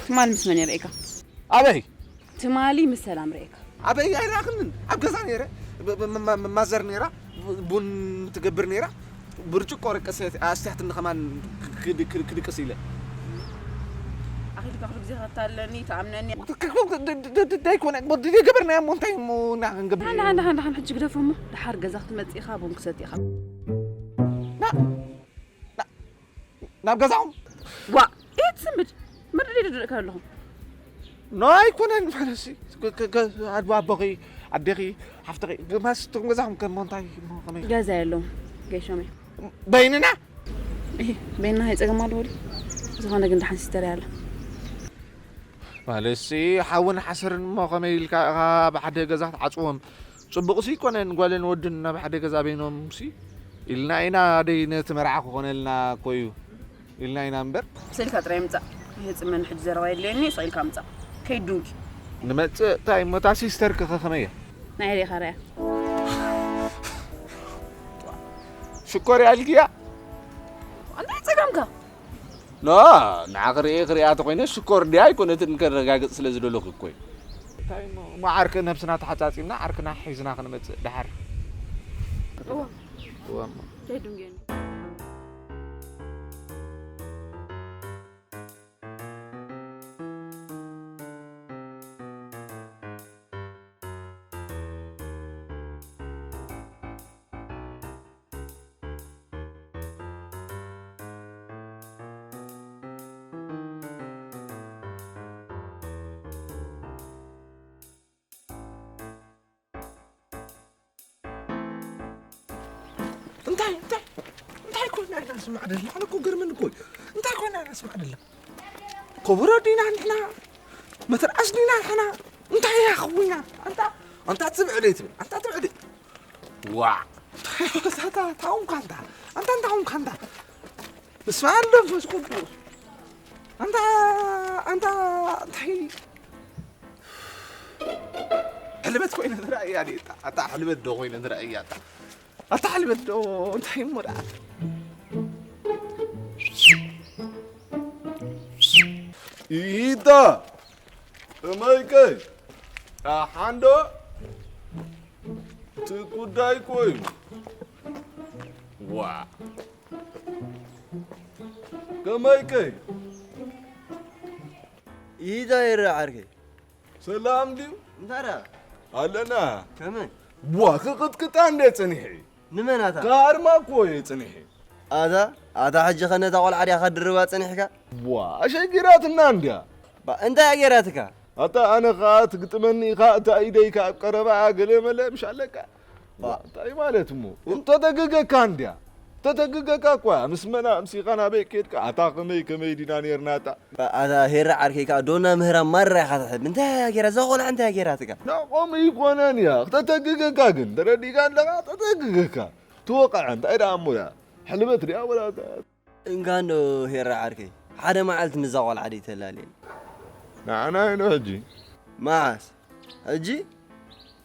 ትማሊ ምስ መን ርኢካ? ኣበይ? ትማሊ ምስ ሰላም ርኢካ። ኣበይ ኣይራኽንን? ኣብ ገዛ ነይረ። ብ- ብ- ማ- ማ- ማዘር ነይራ፣ ቡን ትገብር ነይራ። ብርጭቆ ረቀሰ ኣስትያትኒ ከማን ክድ- ክድ- ክድቅስ ኢለ። ኣኺልካ ኩሉ ግዜ ከተታለኒ ትኣምነኒ። ዳይኮነ ገበርናዮ እሞ እንታይ እሞ እና ክንገብር? ደሓን ደሓን ደሓን ደሓን ሕጂ ግደፎ እሞ ደሓር ገዛ ክትመጽእ ኢኻ ቡን ክሰቲ ኢኻ። ናብ ገዛኹም ዋ ኢት ስምድ መርድድ ድርካ ኣለኹም። ናይ ኮነን ማለሲ ኣድቦ ኣቦኺ ኣዴኺ ሓፍትኺ ግማስ ትኩም ገዛኹም ከሞ እንታይ እሞ ከመይ ገዛ የለውም ገሾመይ። በይንና እህ በይና ኣይጸገም ኣለዎ ድዩ? ዝኾነ ግን ደሓን ሲስተር ያለ ማለሲ ሓውን ሓሰርን እሞ ከመይ ኢልካ ኢኻ ብሓደ ገዛ ክትዓጽዎም? ጽቡቕሲ ኣይኮነን ጓልን ወድን ናብ ሓደ ገዛ በይኖምሲ ኢልና ኢና ደይ ነቲ መርዓ ክኾነልና እኮ እዩ ኢልና ኢና እምበር። ስልካ ጥራይ ምጻእ። ይህጽመኒ ሕጂ ዘረባ የድልየኒ ስቕ ኢልካ ምጻእ። ከይዱንኪ። ንመጽእ እንታይ እሞ እታ ሲስተር ከኸ ከመይ እያ? ናይ ሪኻ ርያ። ሽኮር ያልክያ እንታይ ጸገምካ? ኖ ንዓ ክርኢ ክሪኣ ተኮይነ ሽኮር ድያ ኣይኮነትን ከረጋግጽ ስለ ዝደለኹ እኮ እዩ። እንታይ እሞ እሞ ዓርኪ ነብስና ተሓጻጺብና ዓርክና ሒዝና ክንመጽእ ደሓር እዋ እዋ እሞ ከይዱንጌኒ። እንታይ እንታይ እንታይ ኮይና ኢና ስማዕ ደላ ኣነ እኮ ገርመን እኮ እዩ። እንታይ ኮይና ኢና ስማዕ ደላ ኮቦሮ ዲና ንሕና መተርኣስ ዲና ንሕና እንታይ እያ ክዊና ኣንታ ኣንታ ትብዕደ ትብል ኣንታ ትብዕደ ዋ ታውምካ ኣንታ ኣንታ እንታይ ኣውምካ ኣንታ ምስማ ኣሎ መንፈስ ቅዱስ ኣንታ ኣንታ እንታይ ሕልበት ኮይነ ንረእያ ኔጣ ኣታ ሕልበት ዶ ኮይነ ንረእያ ኣታ ኣታ ሕልበት ዶ እንታይ እሞ ደኣ ኢታ ከመይከ ኣሓንዶ እቲ ጉዳይ ኮይኑ ዋ ከመይከ ኢታ ይረ ዓርከይ ሰላም ድዩ እንታይ ደኣ ኣለና ከመይ ዋ ክቕጥቅጣ እንደ ጽኒሐ ንመን ኣታ ካርማ እኮ እየ ጽኒሐ ኣታ ኣታ ሕጂ ኸነታ ቆልዓ ድያ ከድርባ ጸኒሕካ ዋ ኣሸጊራትና እንድያ ባ እንታይ ኣገይራትካ ኣታ ኣነ ኸዓ ትግጥመኒ ኢኻ እታ ኢደይ ከኣ ኣብ ቀረባ ገለ መለ ምሽ ኣለካ ዋ እንታይ ማለት እሞ ተተግገካ እንድያ ተተግገካ እኳ ምስ መና ኣምሲኻ ናበይ ከድካ ኣታ ከመይ ከመይ ዲና ነርና ኣታ ኣታ ሄራ ዓርከይ ከዓ ዶና ምህራ ማራ ኢኻ ትሕብ እንታይ ኣገይራ እዛ ቆልዓ እንታይ ኣገይራትካ ናቆም ይኮነን እያ ክተተግገካ ግን ተረዲእካ ኣለኻ ተተግገካ ትወቕዐ እንታይ ደኣ እሞ እያ ሕልበት ድያ ወላ እንካ እንዶ ሄራ ዓርከይ ሓደ መዓልቲ ምዛ ቆልዓ ደይ ተላልየኒ ንዓና ኢኖ ሕጂ መዓስ ሕጂ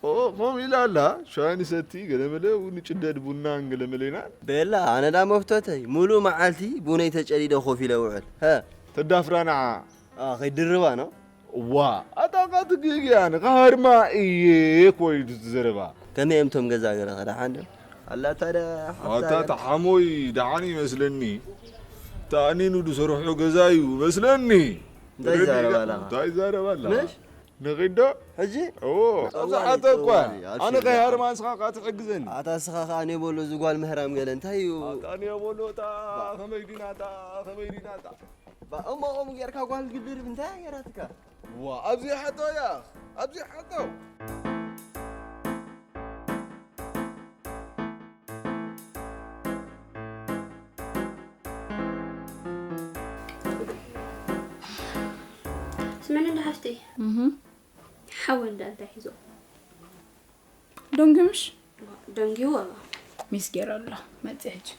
ከምኡ ኢላ ኣላ ሻሂ ንሰቲ ገለመለ ንጭደድ ቡናን ገለመለና ቤላ ኣነ ዳ መፍቶተይ ሙሉእ መዓልቲ ቡነይ ተጨዲደ ኮፍ ኢለ ውዕል ሀ ተዳፍራ ንዓ ከይድርባ ነው ዋ ኣታ ቃ ትግግያን ቃርማ እየ ኮይዱ ትዘረባ ከመይ እዮም ቶም ገዛ ገለ ከደሓን ዶ ኣላታ ደ ኣታ ተሓሞይ ደሓን ይመስለኒ ተኣኒኑ ዝሰርሖ ገዛ እዩ መስለኒ እንታይ ይዛረብ ኣለኻ? እንታይ ይዛረብ ኣላ ምሽ ንኺዶ ሕጂ እዎ ኣብዝሓተ እኳ ኣነ ከይሃርማ ንስኻ ከዓ ትሕግዘኒ ኣታ ስኻ ከዓ ኔበሎ ዝጓል ምህራም ገለ እንታይ እዩ ኣታ ኔበሎ እታ ከመይ ዲና እታ ከመይ ዲና እታ እሞ ከምኡ ጌርካ ጓል ግድርብ እንታይ ገራትካ ዋ ኣብዚ ሓቶ እያ ኣብዚ ሓቶ ስምዕኒ እንዳ ሓፍተይ ሓወ እንዳ እንታይ ሒዞ ደንጊምሽ ደንጊዎ ሚስ ገይረ ኣሎ መፅእ ሕጂ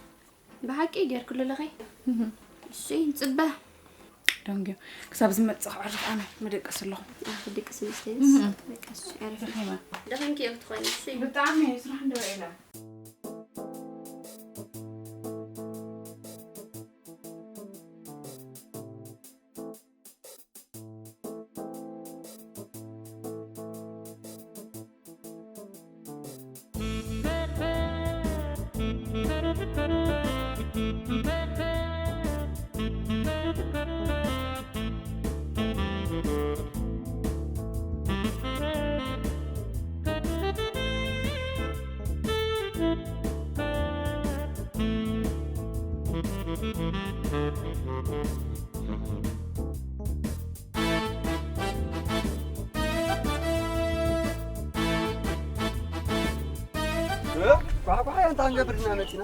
ብሓቂ ጌርክሉ ኣለኸ እሱ ንፅበ ደንጊ ክሳብ ዝመፅእ ክዕርፍ ኣነ መደቀስ ኣለኹ ክድቅስ መስተይ ደቂመ ደኺመ ክትኾይኑ እሱ ብጣዕሚ ስራሕ እንደበ ኢላ እንታይ ክንገብር ኢና መፂና?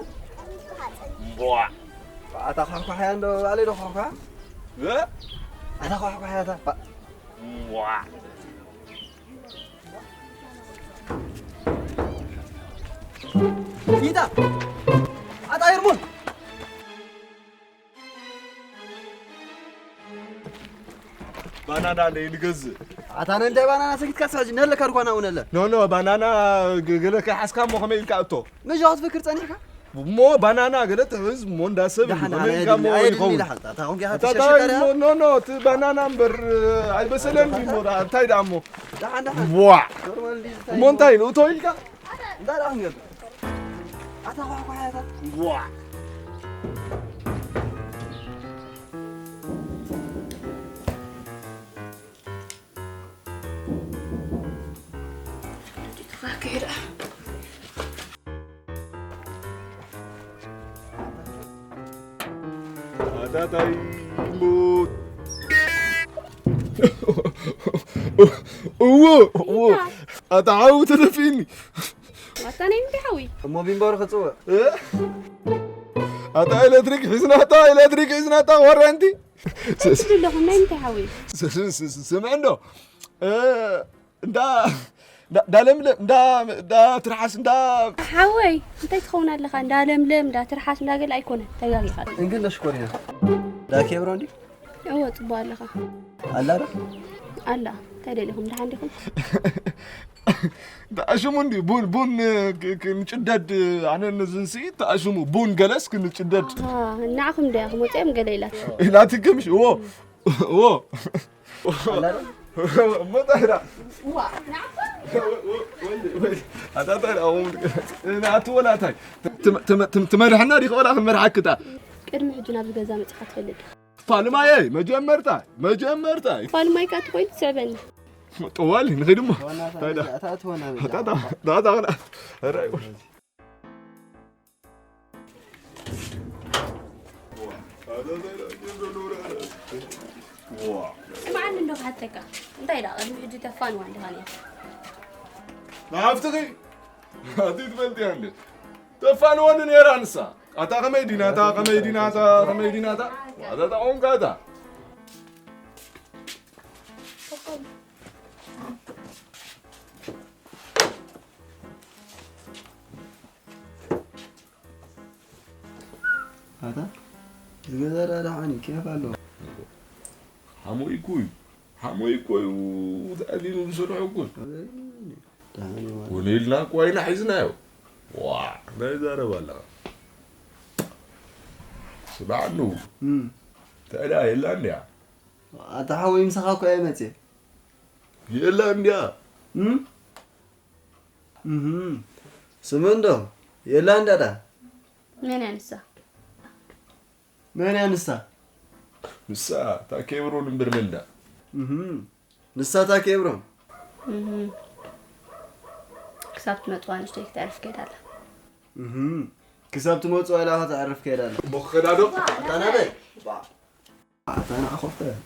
ቧ። ኣታ ኳሕኳሕያ እንዶ ባዕለይ ዶ ኳሕኳሕ? እ? ኣታ ኳሕኳሕያ እታ። ቧ። ይታ። ኣታ ይርሙን። ባናና ኣለይ ንገዝእ። ኣታ ነንታይ ባናና ሰጊትካ ስሕጂ ነለካ ድኳና እውን ኣለ። ኖ፣ ኖ፣ ባናና ግ-፣ ገለ ከይሓዝካ እሞ ከመይ ኢልካ እቶ? መጃ ክትፈክር ጸኒሕካ? እሞ ባናና ገለ ትሕዝ እሞ እንዳ ሰብ እዩ። ደሓን፣ ከመይ ደሓን፣ ኢልካ እሞ ኣይድሊ፣ ይኸውን? ኣይድሊ፣ ደሓን። ኣታ፣ ኣታ፣ ኮንካ ኣታ፣ ተሸሸ እንታይ ታዲያ? እሞ፣ ኖ፣ ኖ፣ እቲ ባናና እምበር ኣይበሰለን ድዩ እሞ ደኣ፣ እንታይ ደኣ እሞ? ደሓን፣ ደሓን። ዋ! ኖርማል ድዩ ዝታይ እሞ እንታይ እሞ? ንእቶ ኢልካ? እንታይ ደኣ ክንገብር? ኣታ ኳሕኳሕያታት። ዋ! ኣታታይ እሞ። እዎ፣ እዎ። ኣታ ሓው ተደፊኒ። ኣታ ናይ ምንታይ ሓዊ? እሞ ቢምባሩ ክጽውዕ። እ? ኣታ ኤሌክትሪክ ሒዝናታ፣ ኤሌክትሪክ ሒዝናታ፣ ዋራንቲ። እንታይ ትብሉ ኣለኹም? ናይ ምንታይ ሓዊ? ስ-፣ ስ-፣ ስ-፣ ስምዕ እንዶ። እ፣ እንዳ፣ እንዳ፣ እንዳ ለምለም፣ እንዳ፣ እንዳ ትርሓስ፣ እንዳ ሓወይ፣ እንታይ ትኸውን ኣለኻ? እንዳ ለምለም፣ እንዳ ትርሓስ፣ እንዳ ገለ ኣይኮነን። ተጋጊኻ። እንግን ለሽኮር ኢና። ዳኬ ብሮ እንዲ? እወ፣ ጽቡቕ ኣለኻ። ኣላ ዶ? ኣላ። እንታይ ደሊኹም? ደሓን ዲኹም? ተኣሽሙ እንዲ ቡን፣ ቡን ክ-፣ ክ-፣ ክንጭደድ ኣነ ንዝንስኢ ተኣሽሙ ቡን ገለስ ክንጭደድ። ኣሃ፣ ንዓኹም ድያ ክመጽኦም ገለ ኢላት። ኢላትክምሽ፣ እዎ፣ እዎ። ኣላ ዶ? እሞ እንታይ ደኣ? ዋ፣ ንዓኹም? ኣታ እንታይ ደኣ? ናቱ ወላ እንታይ? ትመ-፣ ትመ-፣ ትመ-፣ ትመርሕና ዲኺ ወላ ክንመርሓክታ? ቅድሚ ሕጂ ናብዚ ገዛ መጺኻ ትፈልጥ? ፋልማየይ፣ መጀመርታ፣ መጀመርታ። ፋልማይ ከኣ ተኾይኑ ትስዕበኒ። ጠዋሊ፣ ንኸይድ እሞ። ዋና እንታይ ደኣ? ኣታ፣ ኣታ፣ ዋና በጃ። ኣታ፣ ኣታ፣ ኣታ፣ ኣታ፣ ኣታ፣ ኣታ፣ ኣታ፣ ስምዓኒ እንዶ ክሓተካ። እንታይ ደኣ፣ ቅድሚ ሕጂ ተፋንዋ እንዲኻ ነይርካ። ንሓፍትኺ? ኣቲ ትፈልጥያ እንዴ? ተፋንወኒ ነይራ ንሳ። ኣታ ከመይ ዲናታ፣ ከመይ ዲናታ፣ ከመይ ዲናታ? ኣታ ተቆምካታ። ኣታ ዝገዛ ደኣ ደሓን እዩ፣ ኬፍ ኣለዎ። ሓሞይ እኮ እዩ፣ ሓሞይ እኮ እዩ፣ ተኣሊሙ ዝሰርሖ እኮ እዩ። ደሓን እዩ ማለት። ኮነ ኢልና እኮ ኣይና ሒዝናዮ። ዋ፣ እንታይ ይዛረብ ኣለኻ? ስማዕ ኣለዉ። እም። እንታይ ደኣ የላ እንድያ? ኣታ ሓወይ ምሳኻ እኮ እየ መፅየ። የላ እንድያ? እም? እህም። ስምዕ እንዶ፣ የላ እንዳ ዳ? መን እያ ንሳ? መን እያ ንሳ? ንሳ እታ ኬብሮን እምበር መን ዳ? እህም። ንሳ እታ ኬብሮን? እህም። ክሳብ ትመፅዋ ንእሽተይ ክተዕርፍ ከይዳ ኣላ። እህም። ክሳብ ትመፅዋ ኢላ ከተዕርፍ ከይዳ ኣላ። እሞ ክኸዳ ዶ? ኣታ ናበይ? ኣታ ንዓ ኮፍ በል።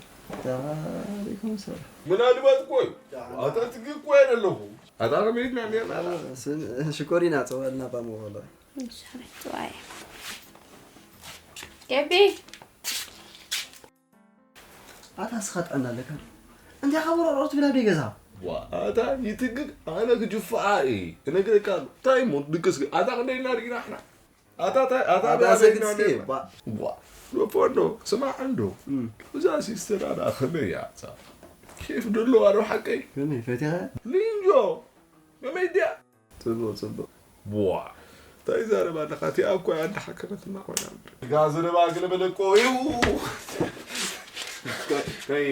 ታሪክ መሰረት። ምናልባት እኮ እዩ። ኣታ ትግ እኮ እየ ዘለኹ። ኣታ ከመይ ኢልና እኒአና? ስም-፣ ሽኮሪና፣ ጽውዕልና እባ ሞኸሎ። እሺ፣ ኣቤት፣ ጽዋይ። ኬቢ። ኣታ እስኻ ጥዕና ኣለካ ዶ? እንታይ ካብ ሮሮ ትብል ኣብ ደይ ገዛ? ዋ፣ ኣታ ይትግግ፣ ኣነ ክጅፍዓ እየ። እነግረካ ኣሎ። እንታይ እሞ ድቅስ ግን? ኣታ ክንደይ ኢና ርኢና ንሕና? ኣታ፣ ኣታ፣ ኣታ ኣታ በይ ሰግድ ኣበይና እስኪ፣ ነርና? ባ- ዋ፣ ሎፎ እንዶ፣ ስማዕ እንዶ። እም። እዛ ሲስተር ኣዳ ከመይ እያ? እዛ ኬፍ ደለዋ ዶ ሓቀይ? ከመይ ፈቲኻ? ሊንጆ፣ ከመይ ድያ? ጽቡቕ፣ ጽቡቕ። ዋ፣ እንታይ ይዛረብ ኣለኻ? እቲኣ እኮ እያ እንዳሓከመትና ኮይና። እጋ ዘረባ ገለ በለ እኮ እዩ። ከይ፣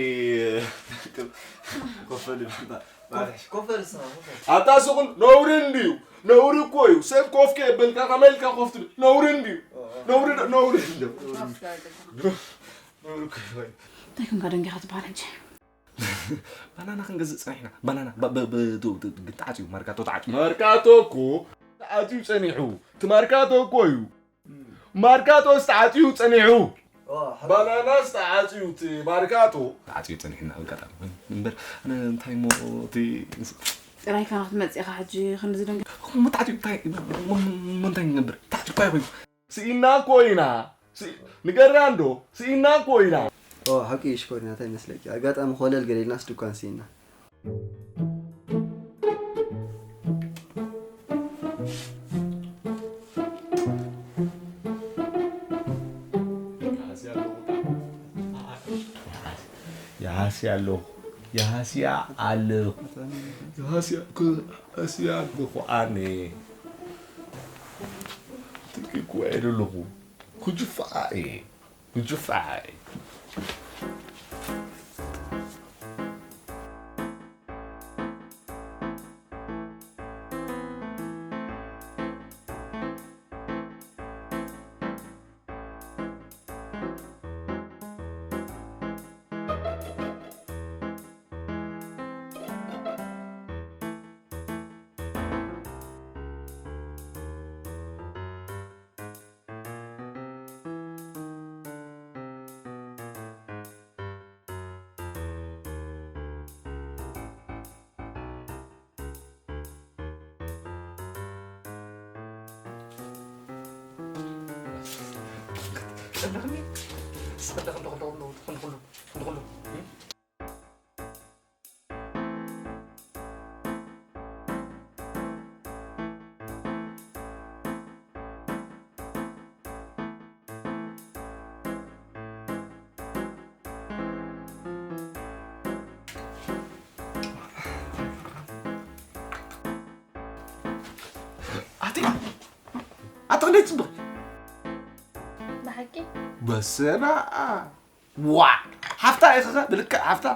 ኮፈል ይብልካ። ኮፍ-፣ ኮፈል ስማ፣ ኮፈል። ኣታ ስኹን ነውሪ እንድዩ። ነውሪ እኮ እዩ። ሰብ ኮፍ ከየበልካ ከመይ ኢልካ ኮፍ ትብል? ነውሪ እንድዩ። ነውሪ ዶ-፣ ነውሪ እንድዩ። ነውሪ እኮ እዩ። እንታይ ከምካ ደንጊኻ ትበሃል ሕጂ? ባናና ክንገዝእ ጸኒሕና። ባናና ብ-፣ ብ-፣ ብ-፣ ቱ-፣ ቱ-፣ ተዓጽዩ፣ ማርካቶ ተዓጽዩ። ማርካቶ እኮ ተዓጽዩ ጸኒሑ። እቲ ማርካቶ እኮ እዩ። ማርካቶስ ተዓጽዩ ጸኒሑ። ኦ፣ ሓ-፣ ባናናስ ተዓጽዩ እቲ ማርካቶ። ተዓጽዩ ጸኒሕና ኣጋጣሚ። እምበር፣ ኣነ እንታይ እሞ እቲ ጥራይ ካና ክትመጽእ ኢኻ ሕጂ ከምዚ ደንገ-? እሞ ታሕቲ እንታይ እንታይ ንገብር? ታሕቲ እኮ ይኹን። ስኢና እኮ ኢና። ሲ-፣ ንገራ እንዶ፣ ስኢና እኮ ኢና። ኦ፣ ሓቂ እዩ ሽኮሪና፣ እንታይ ይመስለኪ? ኣጋጣሚ ኮለል ገለ ኢልናስ ድኳን ስኢና። ይሃስያ ኣለኹ። ይሃስያ ኣለኹ። ይሃስያ ኣለኹ። ይሃስያ እኮ፣ ይሃስያ ኣለኹ ኣነ። ትኪ እኮ ኣይደለኹ። ኩጅፋ እየ። ኩጅፋ እየ። ኣቲ ኣቲ ክንደይ ጽቡቕ። ብሓቂ? በስመ ኣብ። ዋ! ሓፍታ ኢኺ ኸ? ብልክዕ ሓፍታ?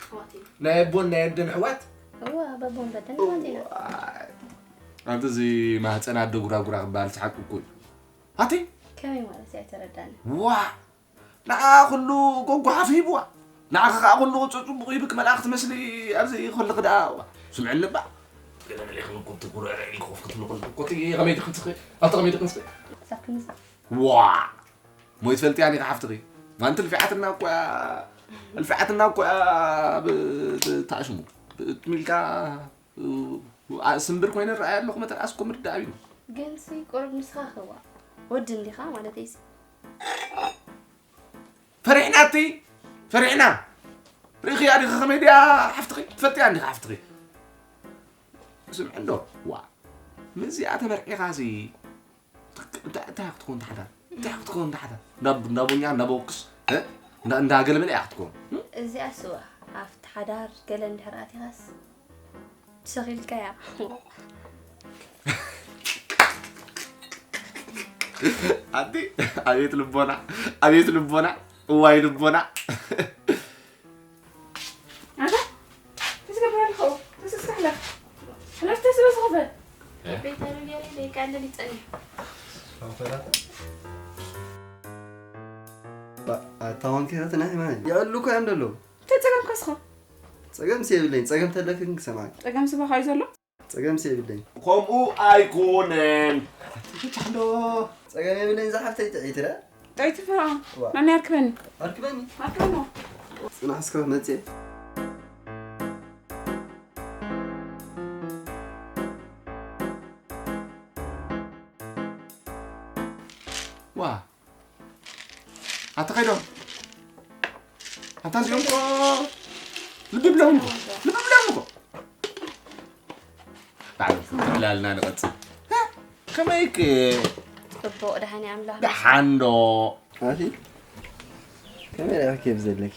ኣሕዋት ኢና። ናይ ኣቦን ናይ ኣደን ኣሕዋት? እዋ፣ በቦን በደን ኣሕዋት ኢና። ዋይ። ኣንቲ እዚ ማህፀን ኣደ ጉራጉራ ክበሃል ሰሓቅ እኮ እዩ። ኣቲ? ከመይ ማለት እዩ? ኣይተረዳኒ። ዋ! ንዓ ኩሉ ጎጓሓፍ ሂብዋ። ንዓኻ ኸዓ ኩሉ ጽ-፣ ጽቡቕ ሂብክ መልኣኽ ትመስሊ ኣብዚ ከለኺ ደኣ። ዋ! ስምዕኒ እባ። ገለ መለ ኢኽን እኮ ትጉረረ ኢልኩ ኮፍ ክትብሉ ከለኹ እኮ እቲ ከመይ ትቕንስኺ? ኣብቲ ከመይ ትቕንስኺ? ሳክንስ። ዋ! ሞይ ትፈልጥያ ኒኻ ሓፍትኺ። ኣንቲ ልፊዓትና እኮ እያ፣ ልፊዓትና እኮ እያ ብ-፣ ብ-፣ ተኣሽሙ። ብ-፣ ትሚልካ፣ እ-፣ እ-፣ ስምብር ኮይነ ረኣያ ኣለኹ መተርኣስ እኮ ምርዳእ ኣብዩ። ግን ሲ ቁሩብ ንስኻ ኸዋ ወዲ እንዲኻ ማለተይ ሲ። ፈሪሕና እቲ፣ ፈሪሕና። ርኢኽያ ዲኺ ከመይ ድያ ሓፍትኺ? ትፈልጥያ እንዲኻ ሓፍትኺ? ስምዒ እንዶ፣ ዋ። ምስዚኣ ተመርዒኻሲ እንታይ፣ እንታይ ክትኮን ተሓዳር? እንታይ ክትኮን ተሓዳር? እንዳ፣ እንዳ ቡኛ፣ እንዳ ቦክስ፣ እ? እንዳ፣ እንዳ ገለመለ እያ ክትኮን። እ? እዚኣስ እዋ፣ ኣብቲ ሓዳር ገለ እንድሕር ኣቲኻስ ትሰኺልካያ። ኣቲ፣ ኣቤት ልቦና፣ ኣቤት ልቦና፣ እዋይ ልቦና። ኣታ፣ እንታይ ትገብር ኣለኻ? ተስስካ ሕለፍ። ሕለፍ፣ ተስበ ዝኸፈ። እ? ቤት ኣረጋሪ ደይቃለል ይጸንሕ። ባ-፣ ኣታ ዋንኬ ተናሒ ማን? ይዕሉ እኮ እዮም ዘለዉ። እንታይ ጸገምካ እስኻ? ጸገምሲ የብለይን። ጸገም ተለክን ክሰማዕኪ። ጸገም ስባኻ እዩ ዘሎ? ጸገምሲ የብለይን። ከምኡ ኣይኮነን። ብቻ እንዶ። ጸገም የብለይን ዝሓፍተይ ጥዒት ረ። ጥዒት ፍራ። ዋ። መን ያርክበኒ? ኣርክበኒ። ኣርክበኒ። ጽናሕ እስከ መጽእ። ዋ። ኣታ ከይዶም። ኣታ እዚኦም እኮ ልቢ ብለዎም እኮ። ልቢ ብለዎም እኮ። ባዕሉ ዕላልና ንቐጽል። ከመይክ? ጽቡቕ፣ ደሓን እየ ኣምላኽ። ደሓን ዶ? ኣቲ፣ ከመይ ርኢኺ ኬፍ ዘለኪ?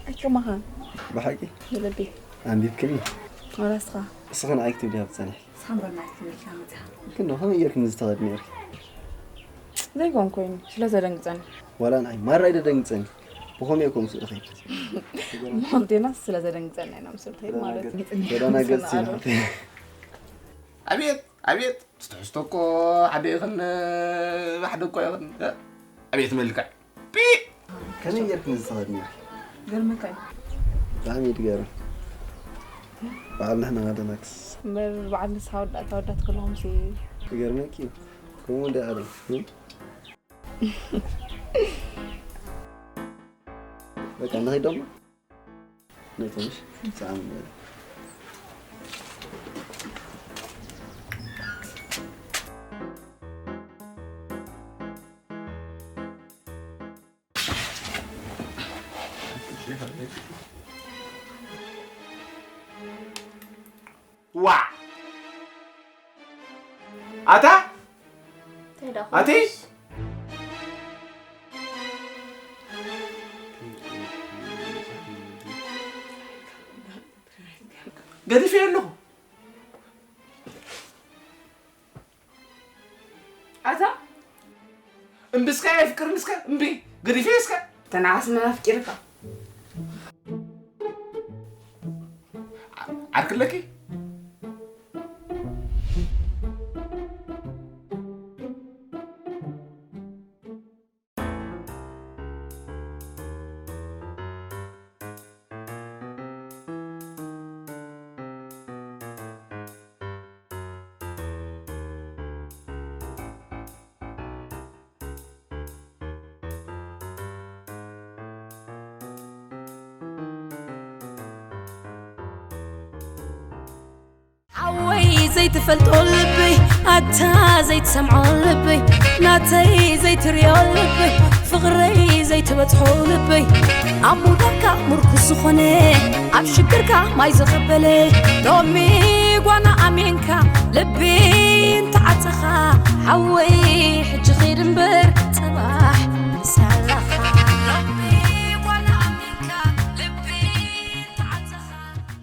ኣይከማኻን። ብሓቂ? ብልቢ። ኣንቢብክኒ? ዋላ እስኻ? እስኺ ንዓይ ክትብሊ ኣብ ዝጸንሕኪ። ንስኻ እምበር ናይ ትምህርቲ ኣመጺኻ። ግን ከመይ ጌርኪ ነዚ ተኸድኒ ኔርኪ? ዘይኮን ኮይኑ፣ ስለ ዘደንግጸኒ። ዋላ ንዓይ ማራ ኣይደደንግጸኒ። ብኸመይ እኮ ምስ እኺ? ሞንቴናስ ስለ ዘደንግጸኒ ኢና ምስ እኺ ማለት እዩ። ተደናገጽ፣ ተደናገጽ ኢና። ኣቤት፣ ኣቤት፣ ትሕዝቶ እኮ ሓደ ይኹን፣ ሓደ እኮ ይኹን። ኣቤት መልክዕ። ፒ! ከመይ ጌርኪ ነዚ ተኸድኒ? ገርመካ እዩ። ብጣዕሚ እዩ ዝገርም። በዓል ንሕና ኣለናክስ። እምበር በዓል ንስኻ ወዳእታ ወዳት ከለኹም ሲ ይገርመኪ እዩ። ከምኡ እንደ ኣለ። በቃ፣ ንኸይድ ደሞ? ነይ ትንሽ ሰዓም። ዋ ኣታ እንታይ ደኣ ኣቲ? ገዲፈ ኣለኹ። ኣታ እምቢ እስከ የፍቅርኒ እስከ እምቢ ገዲፈ እስከ ተናኣስና ኣፍቂርካ ዓርክለኪ ሓወይ ዘይትፈልጦ ልበይ ኣታ ዘይትሰምዖ ልበይ ናተይ ዘይትርዮ ልበይ ፍቕረይ ዘይትበጽሖ ልበይ ኣብ ሙዳካ ምርኩስ ዝኾነ ኣብ ሽግርካ ማይ ዝቐበለ ሎሚ ጓና ኣሜንካ ልቢ እንተዓጸኻ ሓወይ ሕጂ ኺድ እምበር ጸባ